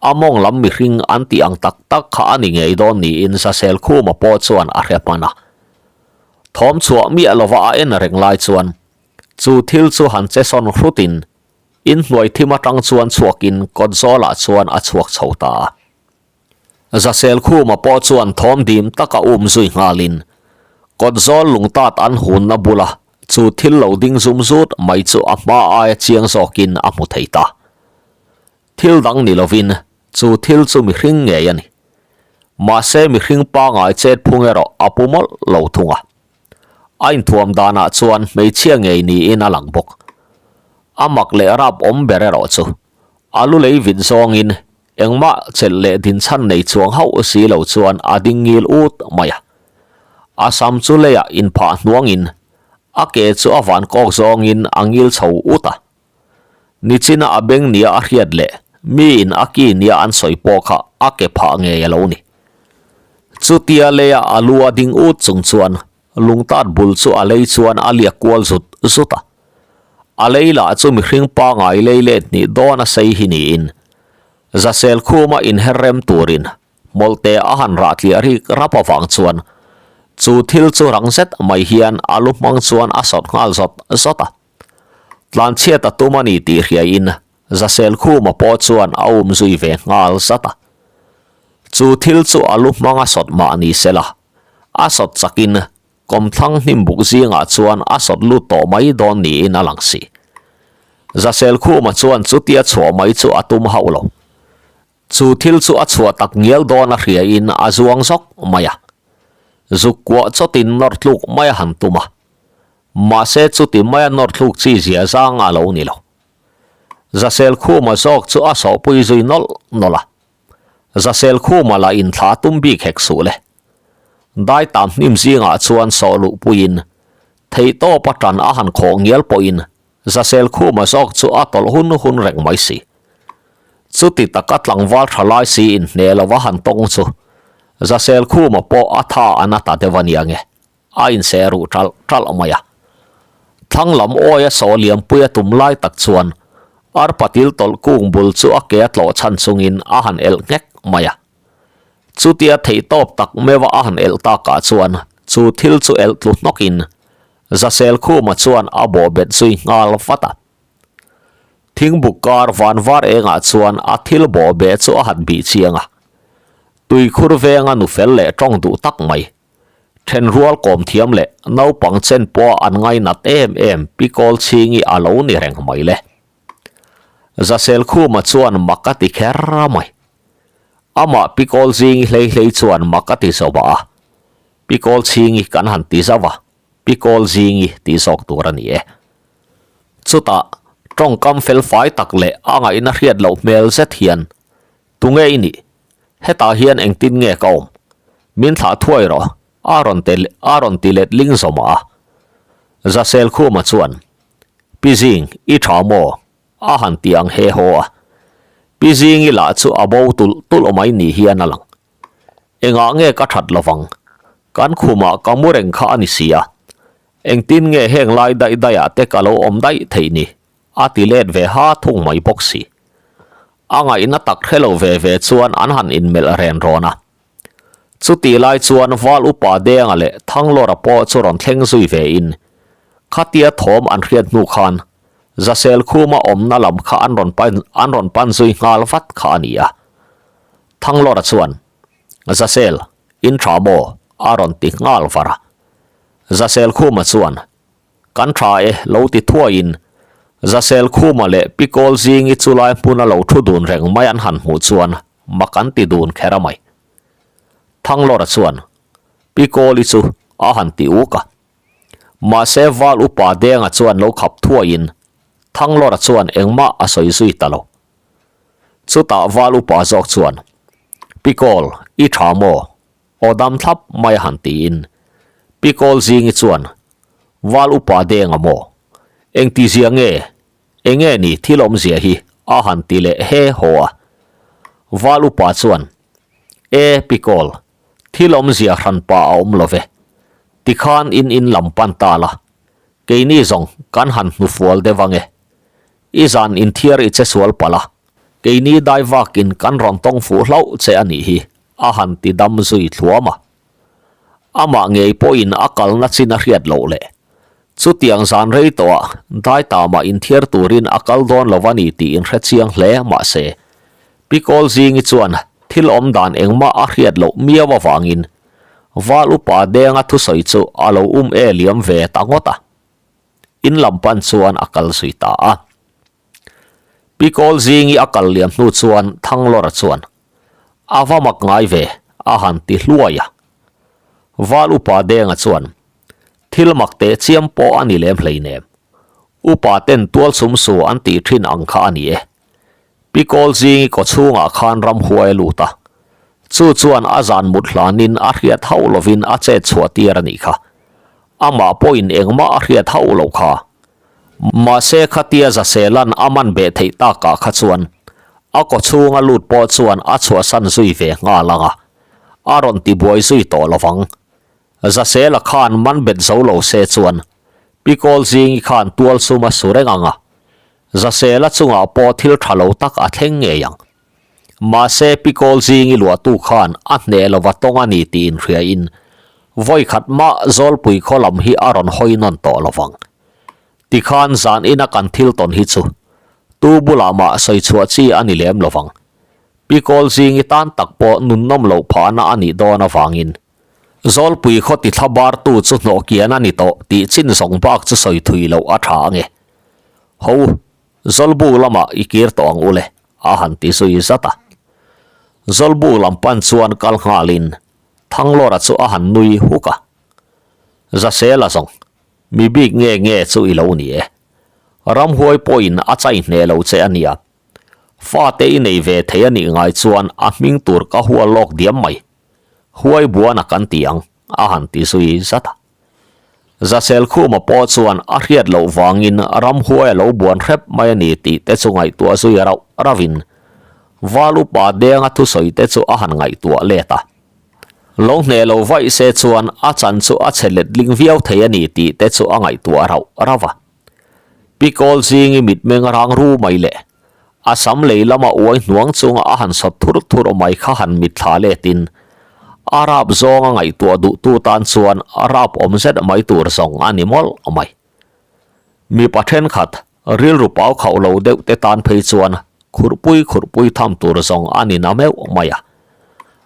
a mawng lam mihring an tih ang tak tak kha a ni ngei dawn niin Zaselkhuma pawh chuan a hre hman a. Thawm chhuah miah lova a en reng lai chuan chu thil chu han che sawn hrutin inhnuai thim atang chuan chhuakin kawt zawlah chuan a chhuak chho ta a. Zaselkhuma pawh chuan thawm dim taka um zui nghalin kawt zawl lungtat an hunna bula chu thil lo ding zum zut mai chu a hma aia chiang zawkin a hmu thei ta. Thil dang ni lovin chu thil chu mihring ngei a ni. Mahse mihring pangai chet phung erawh a pu mawlh lo thung a. A inthuam danah chuan hmeichhia ngei niin a lang bawk. A mak leh rap awm ber erawh chu a lu lei vit zawngin engmah chelh leh dinchhan nei chuang hauh si lo chuan a ding ngil ut mai a. A sam chu leiah inphah hnuangin a ke chu a van kawk zawngin a ngil chho ut a. Nichina a beng nia a hriat leh miin a ki nia an sawi pawh kha a ke phah ngei a lo ni. Chutia leia a lu a ding ut chung chuan lungtat bul chu a lei chuan a liak kual zut zut a. A lei lah chu mihring pangai lei let hnih dawn a sei hi niin Zasel khuma inher rem turin Hmawlhte a han rah tliah rik rap avang chuan chu thil chu rang zet mai hian a lu hmang chuan a sawt nghal zawt zawt a. Tlanchhiat a tum a ni tih hriaiin Zaselkhuma pawh chuan a um zui ve nghal zat a. Chu thil chu a lu hmanga sawt mah ni se la, a sawt chakin kawmthlang hnim buk zingah chuan a sawt lut tawh mai dawn niin a lang si. Zaselkhuma chuan chutia chhuah mai chu a tum hauh lo. Chu thil chu a chhuah tak ngial dawn a hriaiin a zuang zawk mai a. Zuk kuah chawtin nawr tluk mai a han tum a. Mahse chuti maia nawr thluk chi zia zang a lo ni lo. Zaselkhuma zawk chu a sawhpui zui nawlh nawlh a. Zaselkhuma lah inthla tum bik hek suh le. Dai tam hnim zingah chuan sawh luhpuiin theihtawp a tan a han khawh ngial pawhin Zaselkhuma zawk chu a tawlh hun hun reng mai si. Chuti taka tlangval tha lai si inhne lova han tawng chu Zaselkhuma pawh a tha a na ta deuh a nia nge. A inseh ruh ṭalh ṭalh mai a. Thlang lam awia saw liampuia tum lai tak chuan arpatil tawlh kung bul chu a ke a tlawh chhan chungin a han elh nghek mai a. Chutia theihtawp tak meuha a han elh takah chuan chu thil chu elh tlu hnawkin. Zaselkhuma chuan a bawhbet zui nghal vat a. Thingbuk kar van var engah chuan a thil bawhbeh chu a han bih chiang a. Tuikhur venga nu fel leh tawng duh tak mai. Thenrual kawm thiam leh naupang chen pawha an ngainat em em Pi Kawlchhingi a lo ni reng mai le. Zaselkhuma chuan mak a ti kher mai. Amah Pi Kawlzingi hlei hlei chuan mak a ti zo a, Pi Kawlchhingi kan han ti zauh a, Pi Kawlzingi tih zawk tur a ni e. Chutah, tawngkam felfai tak leh a ngaihna hriat loh hmel zet hian, Tunge i nih? Hetah hian engtin nge ka awm? Min thlah thuai rawh, a rawn te a rawn ti let ling zawm a. Zaselkhuma chuan, Pi Zing, i tha maw? A han ti ang he haw a. Pi Zingi lah chu a bo tulh tulh mai ni hian a lang. Engah nge ka that lovang? Kan khumah ka mu reng kha a ni si a. Engtin nge heng lai daih daihah te ka lo awm daih theih ni? A ti let ve ha thung mai bawk si. A ngaihna tak hre lo ve ve chuan an han inmelh ren rawn a. Chutih lai chuan Val Upa Denga leh Thanglawra pawh chu rawn thleng zui ve in, khatia thawm an hriat hnu khan Zaselkhuma awmna lam kha an rawn pan an rawn pan zui nghal vat kha a ni a. Thanglawra chuan, Zasel, in tha maw? a rawn ti nghal var a. Zaselkhuma chuan, Kan tha e, lo ti thuaiin Zaselkhuma leh Pikawl zingi chulai hmuna lo thu dun reng mai an han hmuh chuan mak an ti dun kher a mai. Thanglawra chuan Pikawli chu a han ti uk a. Mahse Val Upa Denga chuan lo khap thuaiin Thanglawra chuan engmah a sawi zui ta lo. Chutah Val Upa zawk chuan, Pikawl, i tha maw? Aw dam thlap mai a han tiin Pikawl zingi chuan, Val Upa Denga maw? Engtizia nge? Enge ni thil awmzia hi a han ti leh he haw a. Val upa chuan, E, Pikawl, thil awmzia hranpa a awm lo ve. Tikhan in in lam pan ta la, keini zawng kan han hnufual deuh ange. I zan inthiar i che sual palh a, keini dai vakin kan rawn tawng fuh hlauh che a nih hi, a han ti dam zui thluam a. Amah ngei pawhin a kalna chin a hriat loh leh chutiang zan rei tawhah dai tamah inthiar turin a kal dawn lo a ni tih inhre chiang hle mahse Pikawl zingi chuan thil awm dan engmah a hriat loh miau avangin Val upa Denga thusawi chu a lo um e liam ve ta ngawt a, in lam pan chuan a kal zui ta a. Pikawl zingi a kal liam hnu chuan Thanglawra chuan A va mak ngai ve, a han ti hluai a. Val Upa Denga chuan, Thil mak teh chiam pawh a ni lem hleinem. Upa ten tual sum su an tih thin ang kha a ni e. Pi Kawl zingi kaw chhungah khan ramhuai a lut a. Chu chuan a zan mut hlanin a hriat hauh lovin a chet chhuah tir a nih kha. Amah pawhin engmah a hriat hauh loh kha. Mahse khatia Zaselan a man beh theih takah kha chuan a kawchhunga lut pawh chuan a chhuahsan zui ve nghal ang a, a rawn tibuai zui tawh lo vang. Zasela khan man bet zo lo se chuan Pikawl zingi khan tual sum a su reng ang a, Zasela chungah pawh thil tha lo tak a thleng ngei ang. Mahse Pikawl zingi luahtu khan a hneh lova tawng a ni tih inhriain vawi khat mah Zawlpui khaw lam hi a rawn hawi nawn tawh lo vang. Tikhan zan ina kan thil tawn hi chu tu bulah mah sawi chhuah chi a ni lem lo vang. Pikawl zingi tan tak pawh nunnawm loh phahna a nih dawn avangin Zawlpui khaw ti thla bartu chu hnawh kian a ni tawh tih chin zawng bak chu sawi thui loh a tha ange. Ho. Zawlbu lamah i kir tawh ang u le, a han ti zui zat a. Zawlbu lam pan chuan kal nghalin Thanglawra chu a han nui huk a. Zasela zawng, mi bik nge nge chu i lo ni e. Ramhuai pawhin a chai hneh lo che a nia. Fate i nei ve thei a nih ngai chuan a hming tur ka hua lawk diam mai. Huai buana kan ti ang, a han ti zui zat a. Zaselkhuma pawh chuan a hriat loh vangin ramhuai a lo buan hrep mai a ni tih te chu ngaihtuah zui rauh rauhin Val upa Denga thusawi te chu a han ngaihtuah let a. Lo hneh lo vaih se chuan a chan chu a chhe letling viau thei a ni tih te chu a ngaihtuah rauh rauh a. Pi Kawl zingi mitmeng rang ru mai leh A sam lei lama uai hnuang chunga a han sawt thur thur mai kha han mitthla letin. A rap zawnga ngaihtuah duhtu tan chuan rap awm zet mai tur zawng a ni mawlh mai. Mipa thenkhat rilru pau khauh lo deuh te tan phei chuan khurhpui khurhpui tham tur zawng a ni na meuh mai a.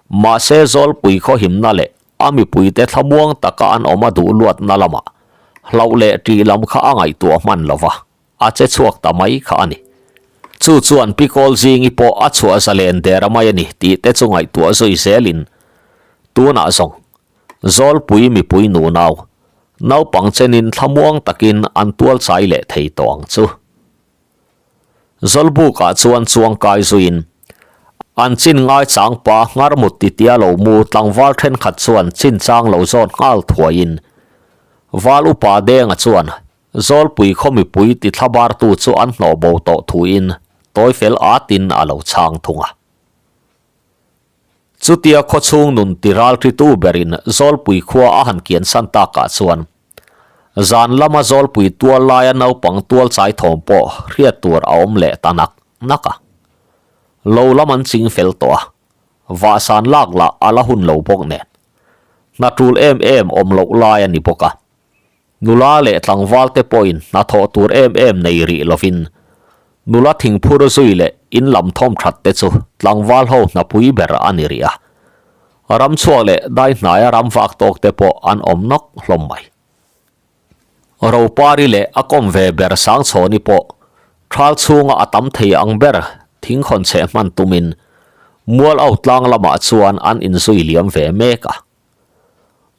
Mahse Zawlpui khawhimna leh a mipuite thlamuang taka an awm a duh luatna lamah hlauh leh ṭih lam kha a ngaihtuah hman lo va, a che chhuak ta mai kha a ni. Chu chuan Pi Kawlzingi pawh a chhuah zalen der mai a ni tih te chu ngaihtuah zui zelin tunah zawng Zawlpui mipui nunau naupang chenin thlamuang takin an tual chai leh thei tawh ang chu. Zawlbukah chuan chuang kai zuiin an chin ngaichang pa nghar mut titia lo mu tlangval thenkhat chuan chinchang lo zawt nghal thuaiin Val upa Denga chuan Zawlpui khaw mipui ti thlabartu chu an hnawh bo tawh thuin tawifel atin a lo chhang thung a. Chutia khawchhung nun ti ralhritu berin Zawlpui khua a han kiansan takah chuan zan lama Zawlpui tual laia naupang tual chai thawm pawh hriat tur a awm leh ta nak nak a. Lo lam an ching fel tawh a, vahsan lak lah a la hun lo bawk nen. Hna tul em em awm loh lai a ni bawk a. Nula leh tlangval te pawhin hnathawh tur em em nei rih lovin nula thingphur zui leh in lam thawm that te chu tlangval ho hnapui ber a ni rih a. Ramchhuak leh dai hnaia ram vak tawk te pawh an awm nawk hlawm mai. Ropari leh a kawm ve ber Sangchhawni pawh thal chhunga a tam thei ang ber thingkhawn cheh hman tumin mual au tlang lamah chuan an inzui liam ve mek a.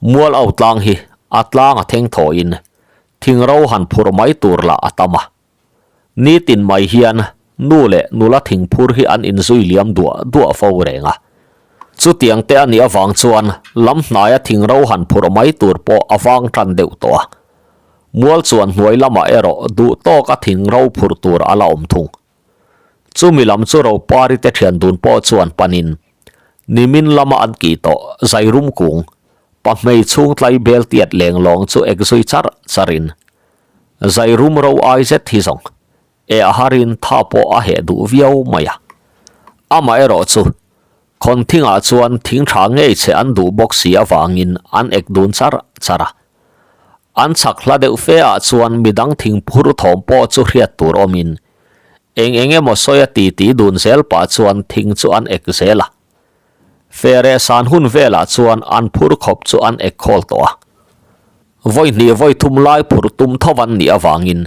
Mual au tlang hi a tlang a theng thawhin thing ro han phurh mai tur lah a tam a. Nitin mai hian nu leh nula thing phur hi an inzui liam duah duah fo reng a. Chutiang te a nih avang chuan lam hnaia thing ro han phurh mai tur pawh a vang tan deuh tawh a. Mual chuan hnuai lamah erawh duh tawka thing ro phurh tur a la awm thung. Chumi lam chu Ropari te thian dun pawh chuan panin nimin lama an kih tawh Zairum kung pahmei chhung tlai bel tiat leng lawng chu ek zui char charin Zairum ro ai zet hi zawng e a harin tha pawh a heh duh viau mai a. Amaherawh chu khawn thingah chuan thing tha ngei che an duh bawk si avangin an ek dun char char a. An chhak hla deuh fe ah chuan midang thingphur thawm pawh chu hriat tur awmin eng eng emaw sawi a ti ti dun zel pah chuan thing chu an ek zel a. Fere san hun velah chuan an phur khawp chu an ek khawl tawh a. Vawi hnih vawi thum lai phurh tum tho an nih avangin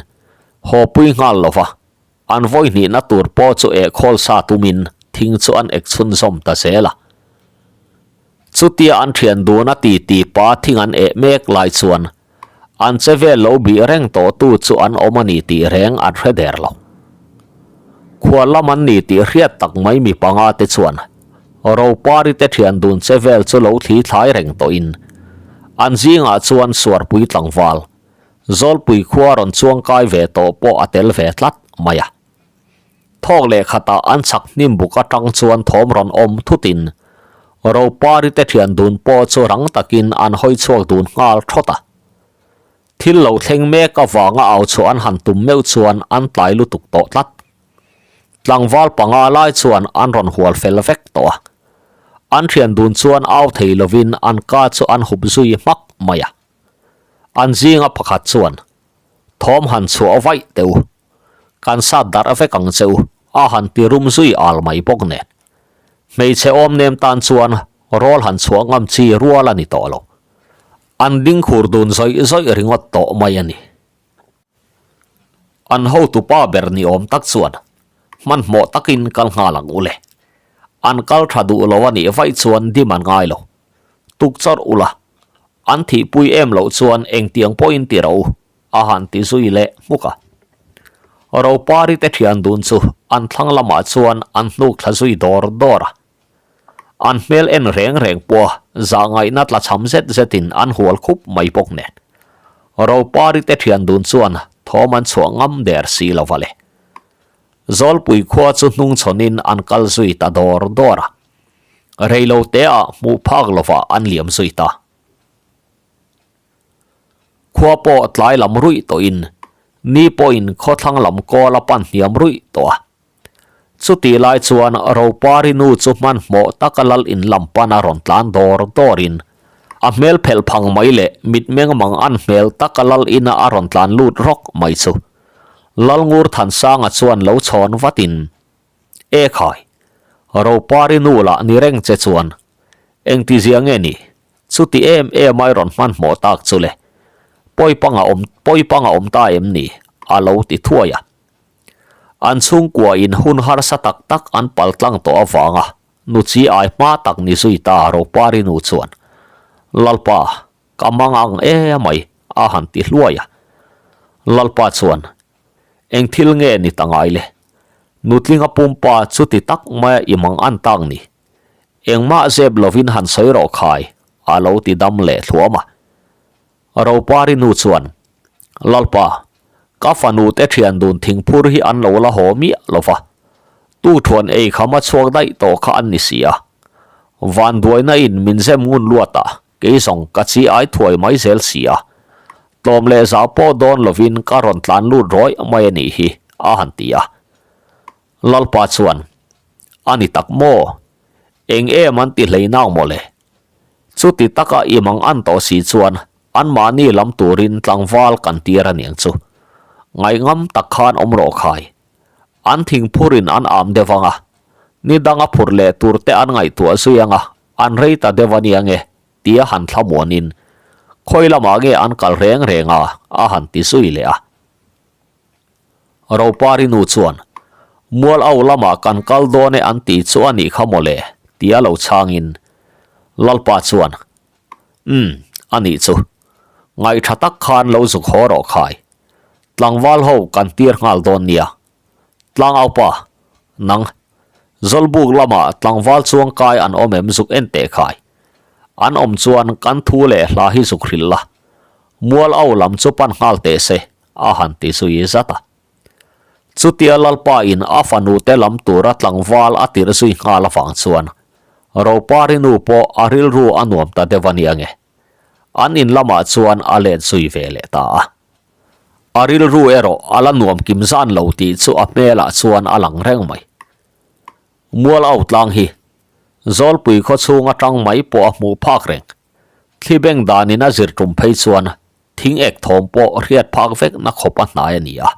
haw pui nghal lo va, an vawi hnihna tur pawh chu eh khawl sa tumin thing chu an ek chhunzawm ta zel a. Chutia an thian dun a ti ti pa thing an eh mek lai chuan an che vel lo bih reng tawh tu chu an awm a ni tih reng an hre der lo. Khua lam an ni tih hriat tak mai mi panga te chuan Ropari te thian dun che vel chu lo thli thlai reng tawhin an zingah chuan Suarpui tlangval Zawlpui khua rawn chuang kai ve tawh pawh a tel ve tlat mai a. Thawk leh khatah an chhak hnim buk atang chuan thawm rawn awm thutin Ropari te thian dun pawh chu rang takin an hawi chhuak dun nghal thawt a. Thil lo thleng mek avanga au chhuah an han tum meuh chuan an tlai lutuk tawh tlat. Tlangval panga lai chuan an rawn hual fel vek tawh a. An thian dun chuan au thei lovin an ka chu an hup zui hmak mai a. An zinga pakhat chuan thawm han chhuah vaih teh u. Kan sat darh vek ang che u, a han ti rum zui al mai bawk nen. Hmeichhe awm nem tan chuan rawl han chhuah ngam chi rual a ni tawh lo. An ding khur dun zawih zawih ringawt tawh mai a ni. An hotupa ber ni awm tak chuan hmanhmawh takin kal nghal ang u le. An kal tha duh lo a nih vaih chuan dim an ngai lo. Tuk chawrh ula, an thihpui em loh chuan engtiang pawhin ti rawh u. A han ti zui leh hmuk a. Ropari te thian dun chu an thlang lamah chuan an hnuk thla zui dawr dawr a. An hmel en reng reng pawh zahngaihna tla cham zet zetin an hual khup mai bawk nen. Ropari te thian dun chuan thawm an chhuah ngam der si lo va le. Zawlpui khua chu hnungchhawnin an kal zui ta dawr dawr a. Reiloteah hmuh phak lovah an liam zui ta. Khua pawh tlai lam ruih tawhin ni pawhin khawthlang lam kawl a pan hniam ruih tawh a. Chutih lai chuan Ropari nu chu hmanhmawh taka lal in lam pana rawn tlan dawr dawrin a hmel phelh phang mai leh mitmeng mang an hmel taka lal ina a rawn tlan lut rawk mai chu Lalngur Thansanga chuan lo chhawn vatin, E khai, Ropari nu lah ni reng che chuan engtizia nge ni? Chuti em em ai rawn hmanhmawh tak chu le, pawipanga awm pawipanga awm ta em ni? a lo ti thuai a. An chhungkua in hun harsa tak tak an pal tlang tawh avanga nu chi ai hma tak ni zui ta Ropari nu chuan, Lalpa, ka mang ang e mai, a han ti hluai a. Lalpa chuan, Eng thil nge ni ta ngai le? Nutlinga pumpa chuti tak maia i mang an tak ni? Engmah zep lovin han sawi rawh khai, a lo ti dam leh thluam a. Ropari nu chuan, Lalpa, ka fanu te thian dun thingphur hi an lo la haw miah lo va, tu thuan ei kham a chhuak daih tawh kha an ni si a. Vanduaina in min zem ngun luat a, kei zawng ka chi ai thuai mai zel si a. Tlawm leh zau pawh dawn lovin ka rawn tlan lut rawih mai a nih hi, a han ti a. Lalpa chuan, A ni tak maw? Eng em an ti hlei nau maw le? Chuti taka i mang an tawh si chuan anmahni lam turin tlangval kan tir a niang chu. Ngaihngam tak khan awm rawh khai. An thingphurin an am deuh ang a, ni danga phur leh tur te an ngaihtuah zui ang a, an rei ta deuh a nia nge tia han thlamuanin khawi lamah nge an kal reng reng a, a han ti zui leh a. Ropari nu chuan, Mual au lamah kan kal dawn e an ti chu a nih kha maw le, tia lo chhangin Lalpa chuan, Umm, a nih chu. Ngaihṭha tak khan lo zuk haw rawh khai. Tlangval ho kan tir nghal dawn nia. Tlangaupa, nang, Zawlbuk lamah tlangval chuang kai an awm em zuk en teh khai. An awm chuan kan thu leh hla hi zuk hrilh la. Mual au lam chu pan nghal teh se. A han ti zui zat a. Chutia Lalpa in a fanu te lam tura tlangval a tir zui nghal avang chuan Ropari nu pawh a rilru a nuam ta deuh a nia nge. An in lamah chuan a let zui ve leh ta a. A rilru erawh a la nuam kim zan lo tih chu a hmelah chuan a lang reng mai. Mual au tlang hi Zawlpui khaw chhung atang mai pawh a hmuh phak reng. Thli beng danin a zir tum phei chuan Thing ek thawm pawh hriat phak vek na khawp a hnai a ni a.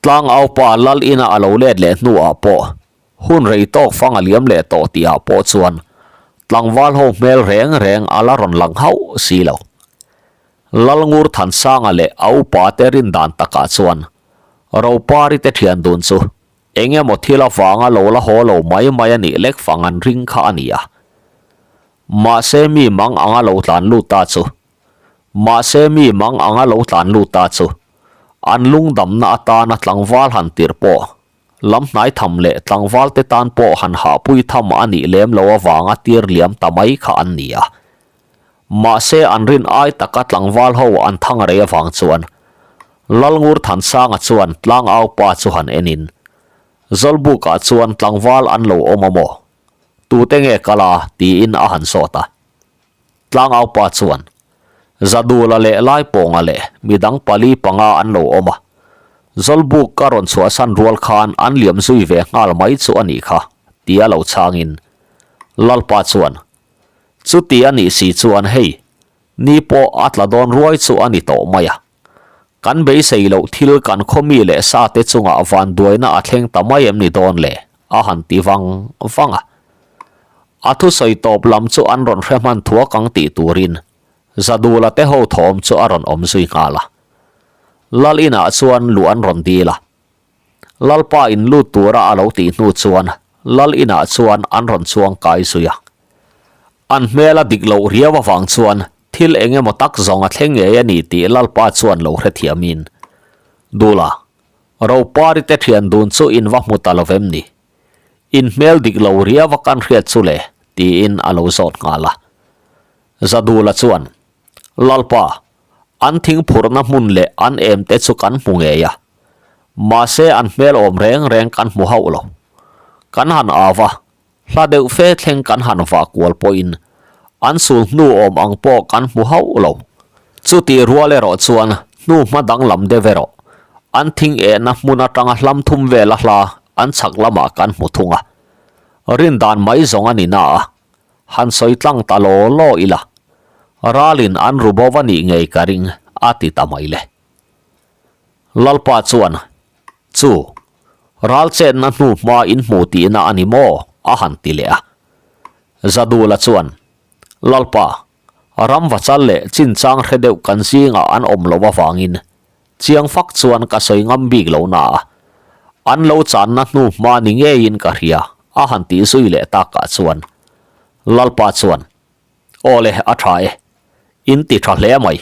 Tlangaupa lal ina a lo let leh hnuah pawh hun rei tawk fang a liam leh tawh tihah pawh chuan tlangval ho hmel reng reng a la rawn lang hauh si lo. Lalngur Thansanga leh a upa te rin dan takah chuan Ropari te thian dun chu eng emaw thil avanga lo la haw lo mai mai a nih lek fang an ring kha a ni a. Mahse mi mang anga lo tlan lut ta chu Mahse mi mang anga lo tlan lut ta chu an lungdamna atana tlangval han tirh pawh lam hnai tham leh tlangval te tan pawh han hahpui tham a nih lem lo avanga tir liam ta mai kha an ni a. Mahse an rin ai taka tlangval ho an thang rei avang chuan Lalngur Thansanga chuan tlangaupa chu han enin Zawlbukah chuan tlangval an lo awm a maw? Tute nge kal a? tiin a han zawt a. Tlangaupa chuan, Zadula leh Laipawnga leh midang pali panga an lo awm a, Zawlbuk ka rawn chhuahsan rual khan an liam zui ve nghal mai chu a nih kha, tia lo chhangin Lalpa chuan, Chuti a nih si chuan hei, ni pawh a tla dawn ruai chu a ni tawh mai a. Kan beisei loh thil kan khaw mi leh sa te chungah vanduaina a thleng ta mai em ni dawn le? a han ti vang vang a. A thusawi tawp lam chu an rawn hre hman thuak ang tih turin Zadula te ho thawm chu a rawn awm zui nghal a. Lal inah chuan luh an rawn dil a. Lalpa in lut tura a lo tih hnu chuan Lal inah chuan an rawn chuang kai zui a. An hmel a dik loh riau avang chuan thil eng emaw tak zawng a thleng ngei a ni tih Lalpa chuan lo hrethiamin, Dula, Ropari te thian dun chu in va hmu ta lo vem ni? In hmel dik lo riau a kan hriat chu le, tiin a lo zawt nghal a. Zadula chuan, Lalpa, an thing phurhna hmun leh an em te chu kan hmu ngei a. Mahse an hmel awm reng reng kan hmu hauh lo. Kan han au a, Hla deuh fe thleng kan han vah kual pawhin an sul hnu awm ang pawh kan hmu hauh lo. Chutih rual erawh chuan hnu hma danglam deuh erawh an thing ehna hmun atanga hlam thum vela hla an chhak lamah kan hmu thung a. Rin dan mai zawng a ni na a, han sawi tlang ta law law ila, ralin an ru bo va nih ngei ka ring, a ti ta mai le. Lalpa chuan, Chu, ral chetna hnu hma in hmu tihna a ni maw? a han ti leh a. Zadula chuan, Lalpa, ram vachal leh chinchang hre deuh kan zingah an awm loh avangin chiang fak chuan ka sawi ngam bik lo na a, an lo channa hnu hma ni ngeiin ka hria a han tih zui leh takah chuan Lalpa chuan, Aw le, a tha e, in ti tha hle mai,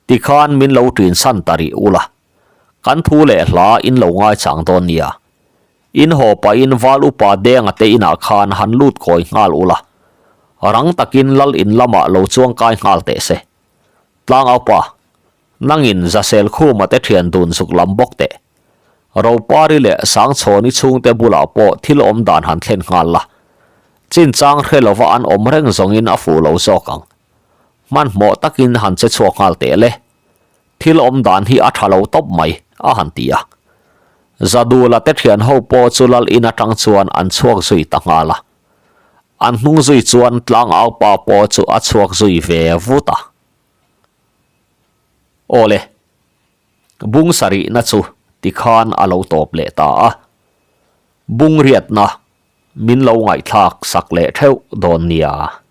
tikhan min lo ṭin san ta rih ula, kan thu leh hla in lo ngaichang dawn nia, in haw pahin val upa denga te inah khan han lut kawi nghal ula, rang takin lal in lamah lo chuangkai nghal teh se. Tlangaupa. Nangin Zasel Khuma te thian dun zuk lam bawk teh. Ropari leh Sangchhawni chhungte bulah pawh thil awm dan han thlen nghal la. Chinchang hre lova an awm reng zawngin a fuh lo zawk ang. Hmanhmawh takin han che chhuak nghal teh le. Thil awm dan hi a tha lo tawp mai, a han ti a. Zadula te thian ho pawh chu lal in atang chuan an chhuak zui ta nghal a. An hnung zui chuan tlangaupa pawh chu a chhuak zui ve vut a. Aw le, bung sarihna chu tikhan a lo tawp leh ta a, bung riatna min lo ngaihthlak sak leh theuh dawn nia.